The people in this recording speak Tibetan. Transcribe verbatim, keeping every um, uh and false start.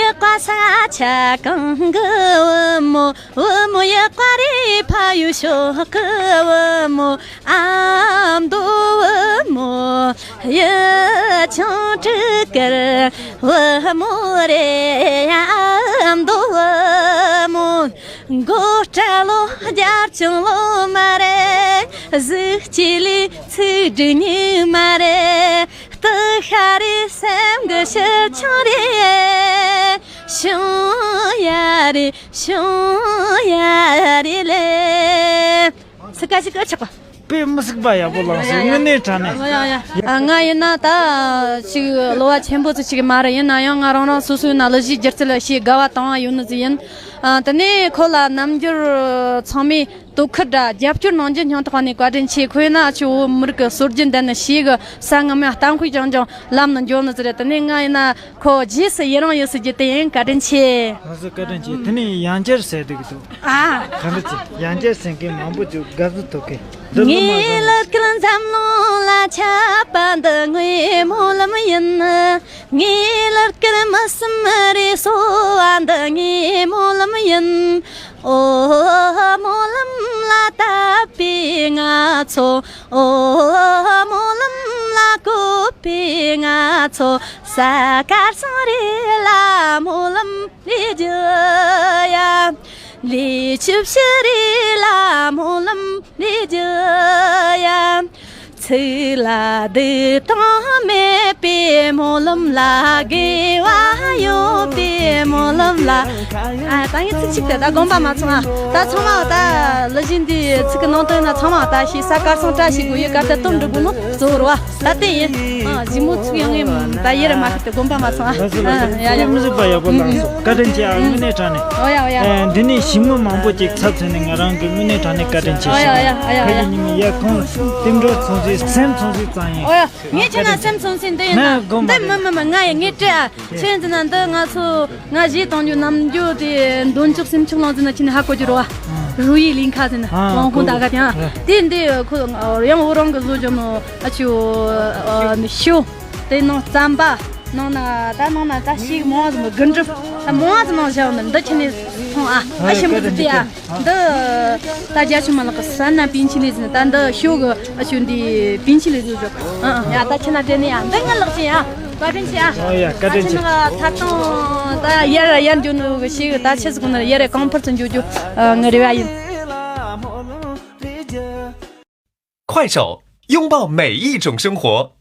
ཡག་པ་ས་ཆ་གང་གི་བུ་མོ། བུ་མོ་ཡག་པ་རེད་ཕ་ཡུལ་ཕྱོགས་གི་བུ་མོ། ཨ་མདོ་བུ་མོ། ཡུལ་ཆུང་སྤྲུལ་སྐར་བུ་མོ་རེད། ཨ་མདོ་བུ་མོ། མགོ་སྐྲ་ལོ་རྒྱབ་ཆུང་ལོ་མ་རེད། གཟུགས་སྐྱེས་ལས་ཚིག་འབྲུ་ཉུང་མ་རེད། སྟག་ཤ་རེད་སེམས་ཀྱི་ཕྱིར་ཆུང་རེད། བྱུང་ཡ་རེད་བྱུང་ཡ་རེད་ལེ། སི་ཀ་ཞིག་ཨ་ཆག་པ། དཔེ་མི་སྲིད་པ་ཡག་པོ་བླངས་སོང་། དངོས་གནས་དྲང་གནས། ཡ་ཡ། ཨ། ང་ཡིན་ན་ད་ཅིག་གློ་བ་ཆེན་པོ་ཙི་ཅིག་མ་རེད། ཡིན་ན་ཡང་ང་རང་རང་སོ་སོའི་ནང་གླུ་གཞས་སྒྱུ་རྩལ་ལ་ཞེ་དགའ་བ་དང་ཡོད་ནི་ཙི་ཡིན། ཨ། དེ་ནས་ཁོ་ལ་རྣམ་འགྱུར་ཚང་མས་དོ་ཁུར་དང་རྒྱབ་སྐྱོར་གནང་རྒྱུ་སྙིང་ཐག་པ་ནས་བཀའ་དྲིན་ཆེ། ཁོ་ཡིན་ན་ཨ་ཆུ་བོད་མི་རིགས་ཀྱི་སྲོལ་རྒྱུན་ལྡན་ནི་ཞེ་གི་ས་ངམ་ཡང་གཏམ་དཔེ་རྐྱང་རྐྱང་ལམ་ནས་འཇོག་ནི་ཙི་རེད། དེ་ནས་ང་ཡིན་ན་ཁོ་རྗེས་སུ་ཡི་རང་ཡོད་ཟེར་རྒྱུ་དེ་ཡིན། བཀའ་དྲིན་ཆེ། ང་ཚོ་བཀའ་དྲིན་ཆེ། དེ་ནས་ཡང་བསྐྱར་ཟེར་འདུག་གི་འདུག་ཨ། ག་འདྲ་ཅིག་ཡང་བསྐྱར་ཟེར་མཁན་མང་པོ་འདུག་དགའ་བསུ་ཐོབ་མཁན་འདི་ལོ་མ་ངའི་བཟོ་ལ་སྐལ་འཛམ་གླིང་ལ་ཁྱབ་པ་འདི་ངའི་སྨོན་ལམ་ཡིན། ངའི་ལ་སྐལ་མི་སེམས་རེ་གསོ་བ་འདི་ངའི་སྨོན་ལམ་ཡིན། ཨོ། སྨོན་ལམ་ལ་བཏབ་པའི་ང་ཚོ། ཨོ། སྨོན་ལམ་ལ་བཀོད་པའི་ང་ཚོ། ས་དཀར་སང་རེ་ལ་སྨོན་ལམ་ལས་རྒྱུ་ཡ། ལས་ཆུ་བཞི་རེ་ལ་སྨོན་ལམ་ལས་རྒྱུ་ཡ། ཚིག་ལ་སྡུག་དང་མེད་པའི་སྨོན་ལམ་ལ། དགེ་བ་ཡོད་པའི་སྨོན་ལམ་ལ། ཨ། ད་ངས་ཚིག་གཅིག་དེ་ད་དགོངས་པ་མ་ཚོམ་ཨ། ད་ཚང་མ་ད་གླུ་གཞས་འདི་ཚིག་གི་ནང་དོན་ན་ཚང་མ་ད་ཤེས་ས་དཀར་སང་བཀྲ་ཤིས་དགོས་ཡོད་སྐབས་དེ་སྟོན་འགྲོ་དགོས་ནོ་གཙོ་བོ་རེད་བ། ད་དེ་ཡིན། ཨ། གཞི་མོ་ཚིག་ཡང་ངས་ད་ཡེ་ར་མ་ཁུར་དེ་དགོངས་པ་མ་ཚོམ་ཨ། ལགས་སོ་ལགས་སོ། ཡ་ཡ། དཔེ་མི་སྲིད་པ་ཡག་པོ་བླངས་སོང་། བཀའ་དྲིན་ཆེ་ཨ། དངོས་གནས་དྲང་གནས། ཨོ་ཡ་ཨོ་ཡ། ཨེ། འདི་ནས་ཞི་མོ་མང་པོ་ཅིག་ཚབ་མཚོན་ནས་ང་རང་གི་དངོས་གནས་དྲང་གནས་བཀའ་དྲིན་ཆེ་ཞུ། ཨོ་ཡ་ཨོ་ཡ་ཨོ་ཡ། ཕ་གི་ཉི་མ་ཡ་ཁོང་རྟེན་འབྲེལ་ཚོང་ཟིག་སེམས་ཚོང་ཟིག་ཙང་ཡིན། ཨོ་ཡ། ངས་ཁྱེད་ན་སེམས་ཚོང་ཟིག་འདི་ཡིན་ན། ན་དགོངས་པ་འདི་མི་མི་མི་ང་ཡ་ངས་སྤྲད་ཨ། ཆེན་ཟིན་ན་འདི་ང་ཚོ་ང་གཞས་གཏོང་རྒྱུ་རྣམ་འགྱུར་དེ་འདོན་ཆོག་སེམས་ཆོག་ལང་ཟིན་ན་ཁྱེད་ནས་ཧ་གོ་རྒྱུ་རེད་བ། རུ་ཡི་ལིང་ཁ་ཟིན་ན་ཨ་ཝང་ཧུང་ད་ག་དེ་ཨ། དེ་འདི་ཁོ་ཡང་འོ་རང་གི་བཟོ་རྒྱུ་ནོ་ཨ་ཆུ་ཨ་ནི་ཤོ། དེ་ནང་རྩམ་པ། ནང་ན་ད་ནང་ན་ད་ཤིག་མང་ཟིག་མི་དགུ་འགྲུབ། ད་མང་ཟིག་ནང་བཞག་ནི་འདི་ཁྱེད་ནས་མཐོང་ཨ། ཨ་ཞིམ་གི་དེ་ཨ། འདི་ད་རྒྱ་ཆུ་མ་ལག་གི་ས་ན་པིན་ཆི་ལི་ཟིན། ད་འདི་ཤོ་གི་ཨ་ཆུ་འདི་པིན་ཆི་ལི་ཟིན་ཟོ། ཨ་ཨ། ཡ་ད་ཁྱེད་ན་དེ་ནས་ཨ་འདི་ང་ལག་ཅི་ཨ། བཀའ་དྲིན་ཆེ་ཨ། ཨོ་ཡ། བཀའ་དྲིན་ཆེ། ད་ཁྱེད་ན་ད་ཡར་ཡར་འགྱོ་ནི་གི་ཤིག་ད་ཆེ་ཟིག་ནི་ཡར་རེ་གང་ཕར་ཚུར་འགྱོ་རྒྱུ་ངི་རེ་བ་ཡིན། 快手，拥抱每一种生活。